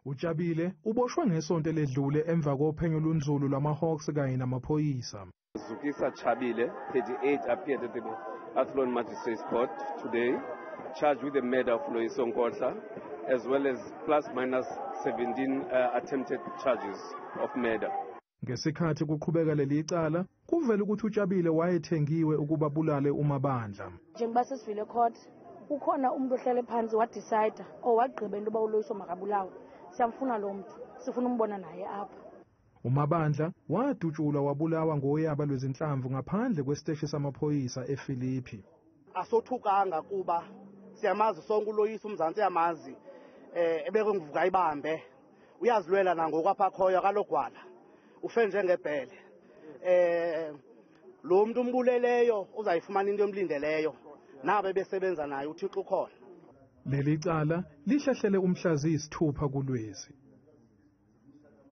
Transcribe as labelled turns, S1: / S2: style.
S1: UTshabile uboshwe ngesonto eledlule emva kophenyo olunzulu lwama-Hawks kanye namaphoyisa.
S2: Zukisa Chabile, 38, appeared at the Athlone Magistrates Court today, charged with the murder of Loyiso Nkohla, as well as plus minus 17 attempted charges of murder.
S1: Ngesikhathi kuqhubeka leli cala, kuvela ukuthi uTshabile wayethengiwe ukuba bulale uMabandla.
S3: Njengoba sesivile court, ukhona umuntu ohlele phansi wadecide or wagqiba into yoba uLoyiso makabulawe. Siyamfuna lo mntu, sifuna umbona naye apha.
S1: UMabandla wadutshulwa wabulawa ngoyaba lwezinhlamvu ngaphandle kwesiteshi samaphoyisa ePhilippi.
S4: Asothukanga kuba siyamazi sonke uLoyiso, uMzantsi uyamazi, ebekwe nguvuka ibambe, uyazilwela nangoku apha akhoyo, akalogwala, ufe njengebhele. Lo muntu umbuleleyo uzayifumana into emlindeleyo, nabo ebesebenza naye, uThixo ukhona.
S1: Leli cala lihlehlele umhla ziyisithupha kuLwezi.